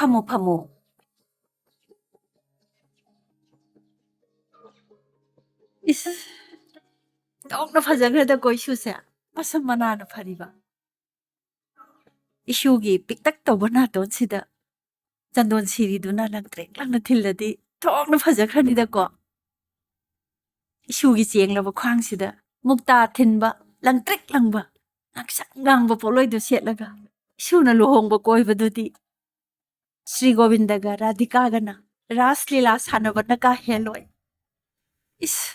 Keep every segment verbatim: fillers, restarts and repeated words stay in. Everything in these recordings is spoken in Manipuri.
ꯐꯝꯃꯣ, ꯐꯝꯃꯣ꯫ ꯏꯁ, ꯊꯣꯛꯅ ꯐꯖꯈ꯭ꯔꯦꯗꯀꯣ ꯏꯁꯨꯁꯦ꯫ ꯃꯁꯝ ꯃꯅꯥꯅ ꯐꯔꯤꯕ꯫ ꯏꯁꯨꯒꯤ ꯄꯤꯛꯇꯛ ꯇꯧꯕ ꯅꯥꯇꯣꯟꯁꯤꯗ ꯆꯟꯗꯣꯟ ꯁꯤꯔꯤꯗꯨꯅ ꯂꯪꯇ꯭ꯔꯤꯛ ꯂꯪꯅ ꯊꯤꯜꯂꯗꯤ ꯊꯣꯛꯅ ꯐꯖꯈ꯭ꯔꯅꯤꯗꯀꯣ꯫ ꯏꯁꯨꯒꯤ ꯆꯦꯡꯂꯕ ꯈ꯭ꯋꯥꯡꯁꯤꯗ ꯃꯨꯛꯇꯥ ꯊꯤꯟꯕ, ꯂꯪꯇ꯭ꯔꯤꯛ ꯂꯪꯕ, ꯉꯥꯡꯁꯪ ꯉꯥꯡꯕ ꯄꯣꯠꯂꯣꯏꯗꯣ ꯁꯦꯠꯂꯒ ꯏꯁꯨꯅ ꯂꯨꯍꯣꯡꯕ ꯀꯣꯏꯕꯗꯨꯗꯤ ꯁ꯭ꯔꯤ ꯒꯣꯕꯤꯟꯗꯒ ꯔꯥꯙꯤꯀꯥꯒꯅ ꯔꯥꯁ ꯂꯤꯂꯥ ꯁꯥꯟꯅꯕꯅ ꯀꯥ ꯍꯦꯜꯂꯣꯏ꯫ ꯏꯁ,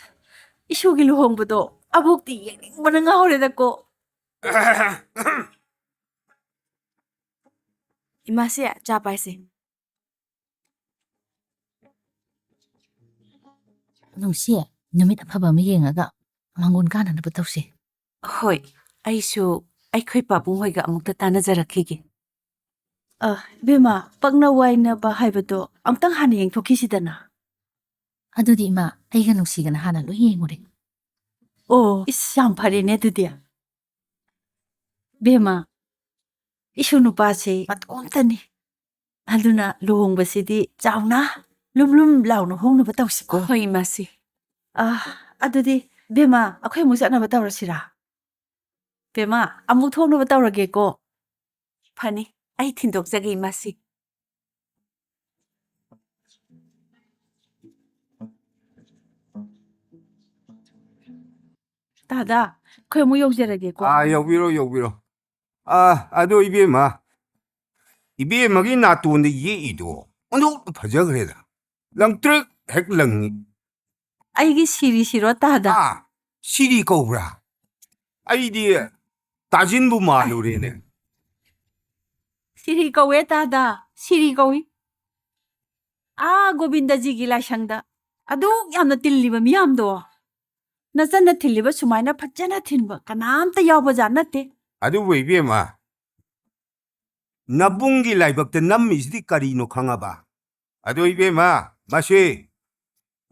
ꯏꯁꯨꯒꯤ ꯂꯨꯍꯣꯡꯕꯗꯣ ꯑꯕꯣꯛꯇꯤ ꯌꯦꯡꯅꯤꯡꯕꯅ ꯉꯥꯎꯔꯦꯗꯀꯣ꯫ ꯏꯃꯥꯁꯦ, ꯆꯥ ꯄꯥꯏꯁꯦ꯫ ꯅꯨꯡꯁꯤ, ꯅꯨꯃꯤꯠ ꯑꯐꯕ ꯑꯃ ꯌꯦꯡꯉꯒ ꯃꯪꯒꯣꯟ ꯀꯥꯅꯅꯕ ꯇꯧꯁꯦ꯫ ꯍꯣꯏ, ꯑꯩꯁꯨ ꯑꯩꯈꯣꯏ ꯄꯥꯕꯨꯡ ꯍꯣꯏꯒ ꯑꯃꯨꯛꯇ ꯇꯥꯟꯅꯖꯔꯛꯈꯤꯒꯦ꯫ ꯑ, ꯏꯕꯦꯝꯃ, ꯄꯛꯅ ꯋꯥꯏꯅꯕ ꯍꯥꯏꯕꯗꯣ ꯑꯝꯇꯪ ꯍꯥꯟꯅ ꯌꯦꯡꯊꯣꯛꯈꯤꯁꯤꯗꯅ꯫ ꯑꯗꯨꯗꯤ ꯏꯃꯥ, ꯑꯩꯒ ꯅꯨꯡꯁꯤꯒꯅ ꯍꯥꯟꯅ ꯂꯣꯏ ꯌꯦꯡꯉꯨꯔꯦ꯫ ꯑꯣ, ꯏꯁ, ꯌꯥꯝ ꯐꯔꯦꯅꯦ ꯑꯗꯨꯗꯤ꯫ ꯏꯕꯦꯝꯃ, ꯏꯁꯨ ꯅꯨꯄꯥꯁꯦ ꯃꯇꯣꯝꯇꯅꯤ꯫ ꯑꯗꯨꯅ ꯂꯨꯍꯣꯡꯕꯁꯤꯗꯤ ꯆꯥꯎꯅ, ꯂꯨꯝ ꯂꯨꯝ ꯂꯥꯎꯅ ꯍꯣꯡꯅꯕ ꯇꯧꯁꯤꯀꯣ꯫ ꯍꯣꯏ, ꯏꯃꯥꯁꯤ꯫ ꯑ, ꯑꯗꯨꯗꯤ ꯕꯦꯝꯃ, ꯑꯩꯈꯣꯏ ꯑꯃꯨꯛ ꯆꯠꯅꯕ ꯇꯧꯔꯁꯤꯔꯥ? ꯕꯦꯝꯃ, ꯑꯃꯨꯛ ꯊꯣꯛꯅꯕ ꯇꯧꯔꯒꯦꯀꯣ꯫ ꯐꯅꯤ, ꯑꯩ ꯊꯤꯟꯗꯣꯛꯆꯒꯦ, ꯏꯃꯥꯁꯤ꯫ ꯇꯥꯗ, ꯑꯩꯈꯣꯏ ꯑꯃꯨꯛ ꯌꯧꯖꯔꯒꯦꯀꯣ꯫ ꯑꯥ, ꯌꯧꯕꯤꯔꯣ, ꯌꯧꯕꯤꯔꯣ꯫ ꯑꯥ, ꯑꯗꯣ ꯏꯕꯦꯝꯃ, ꯏꯕꯦꯝꯃꯒꯤ ꯅꯥꯇꯣꯟꯗ ꯌꯦꯛꯏꯗꯣ ꯑꯣꯟꯊꯣꯛꯅ ꯐꯖꯈ꯭ꯔꯦꯗ꯫ ꯂꯪꯇ꯭ꯔꯤꯛ ꯍꯦꯛ ꯂꯪꯉꯤ꯫ ꯑꯩꯒꯤ ꯁꯤꯔꯤ ꯁꯤꯔꯣ ꯇꯥꯗ? ꯑꯥ, ꯁꯤꯔꯤ ꯀꯧꯕ꯭ꯔꯥ? ꯑꯩꯗꯤ ꯇꯥꯖꯤꯟꯕꯨ ꯃꯥꯜꯂꯨꯔꯦꯅꯦ꯫ ꯁꯤꯔꯤ ꯀꯧꯋꯦ ꯇꯥꯗ, ꯁꯤꯔꯤ ꯀꯧꯏ꯫ ꯑꯥ, ꯒꯣꯕꯤꯟꯗꯖꯤꯒꯤ ꯂꯥꯏꯁꯪꯗ ꯑꯗꯨꯛ ꯌꯥꯝꯅ ꯇꯤꯜꯂꯤꯕ ꯃꯤꯌꯥꯝꯗꯣ, ꯅꯆꯟꯅ ꯊꯤꯜꯂꯤꯕ ꯁꯨꯃꯥꯏꯅ ꯐꯖꯅ ꯊꯤꯟꯕ ꯀꯅꯥꯝꯇ ꯌꯥꯎꯕꯖꯥꯠ ꯅꯠꯇꯦ꯫ ꯑꯗꯨꯕꯨ ꯏꯕꯦꯝꯃ, ꯅꯕꯨꯡꯒꯤ ꯂꯥꯏꯕꯛꯇ ꯅꯝꯃꯤꯁꯤꯗꯤ ꯀꯔꯤꯅꯣ ꯈꯪꯉꯕ? ꯑꯗꯣ ꯏꯕꯦꯝꯃ, ꯃꯁꯤ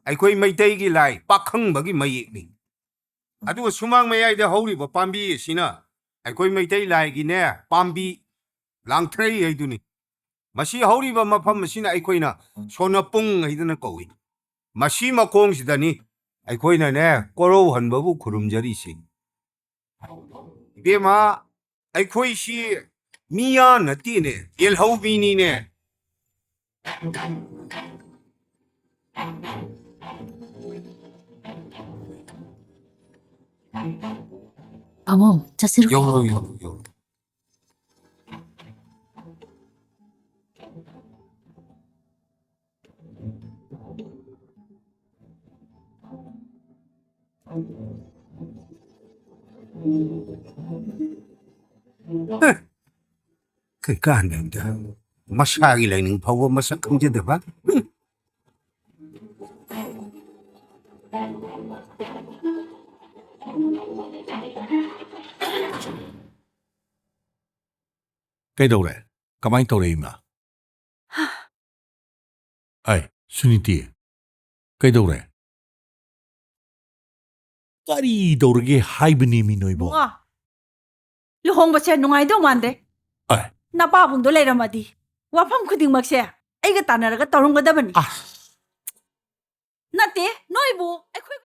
ꯑꯩꯈꯣꯏ ꯃꯩꯇꯩꯒꯤ ꯂꯥꯏ ꯄꯥꯈꯪꯕꯒꯤ ꯃꯌꯦꯛꯅꯤ꯫ ꯑꯗꯨꯒ ꯁꯨꯃꯥꯡ ꯃꯌꯥꯏꯗ ꯍꯧꯔꯤꯕ ꯄꯥꯝꯕꯤ ꯑꯁꯤꯅ ꯑꯩꯈꯣꯏ ꯃꯩꯇꯩ ꯂꯥꯏꯒꯤꯅꯦ, ꯄꯥꯝꯕꯤ ꯂꯥꯡꯊ꯭ꯔꯩ ꯍꯥꯏꯗꯨꯅꯤ꯫ ꯃꯁꯤ ꯍꯧꯔꯤꯕ ꯃꯐꯝ ꯑꯁꯤꯅ ꯑꯩꯈꯣꯏꯅ ꯁꯣꯅꯄꯨꯡ ꯍꯥꯏꯗꯅ ꯀꯧꯏ꯫ ꯃꯁꯤ ꯃꯈꯣꯡꯁꯤꯗꯅꯤ ꯑꯩꯈꯣꯏꯅꯅꯦ ꯀꯣꯔꯧꯍꯟꯕꯕꯨ ꯈꯨꯔꯨꯝꯖꯔꯤꯁꯤ꯫ ꯏꯕꯦꯝꯃ, ꯑꯩꯈꯣꯏꯁꯤ ꯃꯤꯌꯥ ꯅꯠꯇꯦꯅꯦ, ꯌꯦꯜꯍꯧꯃꯤꯅꯤꯅꯦ꯫ ꯄꯥꯕꯨꯡ, ꯆꯠꯁꯤꯔꯣ꯫ ꯌꯧꯔꯣ, ꯌꯧꯔꯣ, ꯌꯧꯔꯣ꯫ ꯀꯩ ꯀꯥꯟꯗꯕꯗ ꯃꯁꯥꯒꯤ ꯂꯥꯏꯅꯤꯡ ꯐꯥꯎꯕ ꯃꯁꯛ ꯈꯪꯖꯗꯕ꯫ ꯀꯩꯗꯧꯔꯦ? ꯀꯃꯥꯏꯅ ꯇꯧꯔꯦ, ꯏꯃꯥ? ꯑꯩ, ꯁꯨꯅꯤꯇꯤ, ꯀꯩꯗꯧꯔꯦ? ꯀꯔꯤ ꯇꯧꯔꯒꯦ ꯍꯥꯏꯕꯅꯦꯃꯤ ꯅꯣꯏꯕꯣ? ꯏꯕꯨꯡꯉꯣ, ꯂꯨꯍꯣꯡꯕꯁꯦ ꯅꯨꯡꯉꯥꯏꯗꯧ ꯃꯥꯟꯗꯦ꯫ ꯑꯥꯏ꯫ ꯅꯄꯥꯕꯨꯡꯗꯣ ꯂꯩꯔꯝꯃꯗꯤ ꯋꯥꯐꯝ ꯈꯨꯗꯤꯡꯃꯛꯁꯦ ꯑꯩꯒ ꯇꯥꯟꯅꯔꯒ ꯇꯧꯔꯝꯒꯗꯕꯅꯤ꯫ ꯑꯁ꯫ ꯅꯠꯇꯦ, ꯅꯣꯏꯕꯨ ꯑꯩꯈꯣꯏ